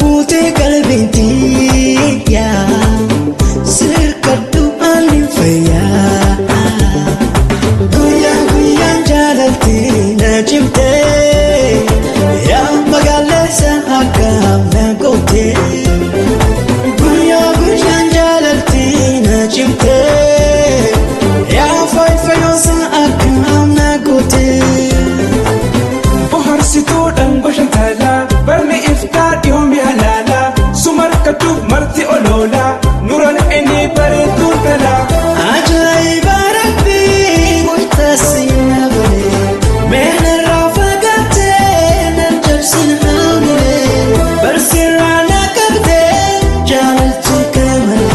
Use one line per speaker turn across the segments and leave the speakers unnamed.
buutee qalbiitii yaa sirkadhu ani fayyaa. Guyyaa guyyaan jaalalti na cimtee yaa magaaleessa akkam na gootee. Guyyaa guyyaan jaalalti na cimtee yaa fayyoosa akkam na gootee.
Bohaarsituu dhangoo shantaalaa barni iftaa dhiyoomii halaalaa sumarkatuuf marti oloolaa nuraan inni bareedduu dhalaa.
Ajaa'iba Rabbii murteessi na godhe meenarraa fagaatee nan cabsin haamule barsiirraa na qabdee jaalalchi kamale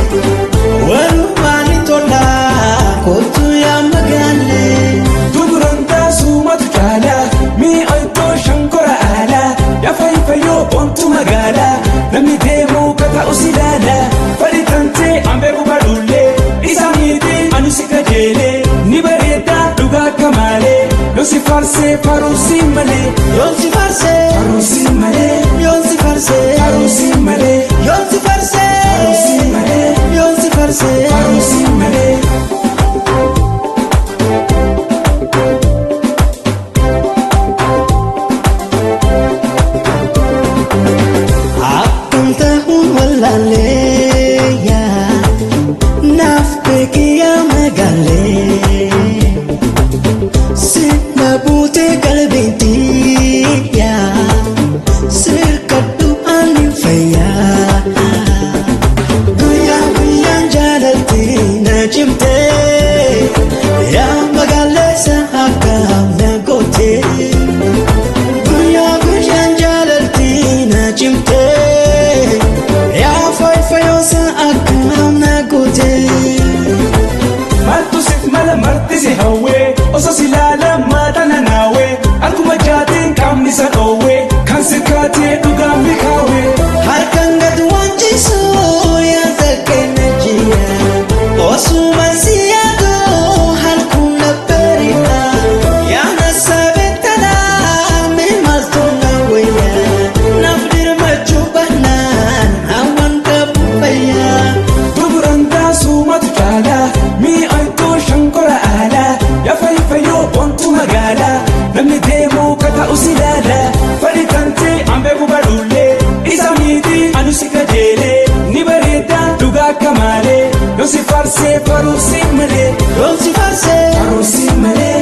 walumaan tolaa kootu yaa magaalee.
Duburaan taasumatu caalaa mi'ooyitoo shankora aalaa yaa fayyoo boontu magaalaa namni deemuu kata'u si ilaalaa fadhi tantee ambee gubadhullee isa miidhee anu si kajeelee ni bareedaa dhugaa akka maalee yoo si faarsee faruusi malee
Yoon si farsee
faruusi malee
yoon si farsee
faruusi malee
yoon si farsee
faruusi malee
yoon si farsee.
faruusi malee.
Akkam ta'uun wallaalee yaa naaf beekiyaa magaalee sirna buutee qalbiitii yaa sirkadhu ani fayyaa. Guyyaa guyyaan jaalalti na cimtee yaa magaaleessa akkam na gootee. Guyyaa guyyaan jaalalti na cimtee yaa fayyoosa akkam na gootee.
Maaltu siif mala marti si hawwee osoo si ilaala maata nanaawee akkuma jaateen qaamni isa dhoowwee kan si kaatee dhugaan mikaawee.
Harkaan gad wanchiisu yaada kenna jiya osuma si yaadu halkuun na bari'a yaana sabeetana mee maaltu na wayya naaf dirmachuu baannaan hawwan qabu fayyaa.
Duburaan taasumatu caalaa mi'ooyitoo shankora aalaa yaa fayyoo boontu magaalaa namni deemuu kata'u si ilaalaa fadhi tantee ambee gubadhullee isa miidhee anu si kajeelee ni bareedaa dhugaa akka maalee yoo si faarsee faruusi malee
Yoon si farsee
faruusi malee.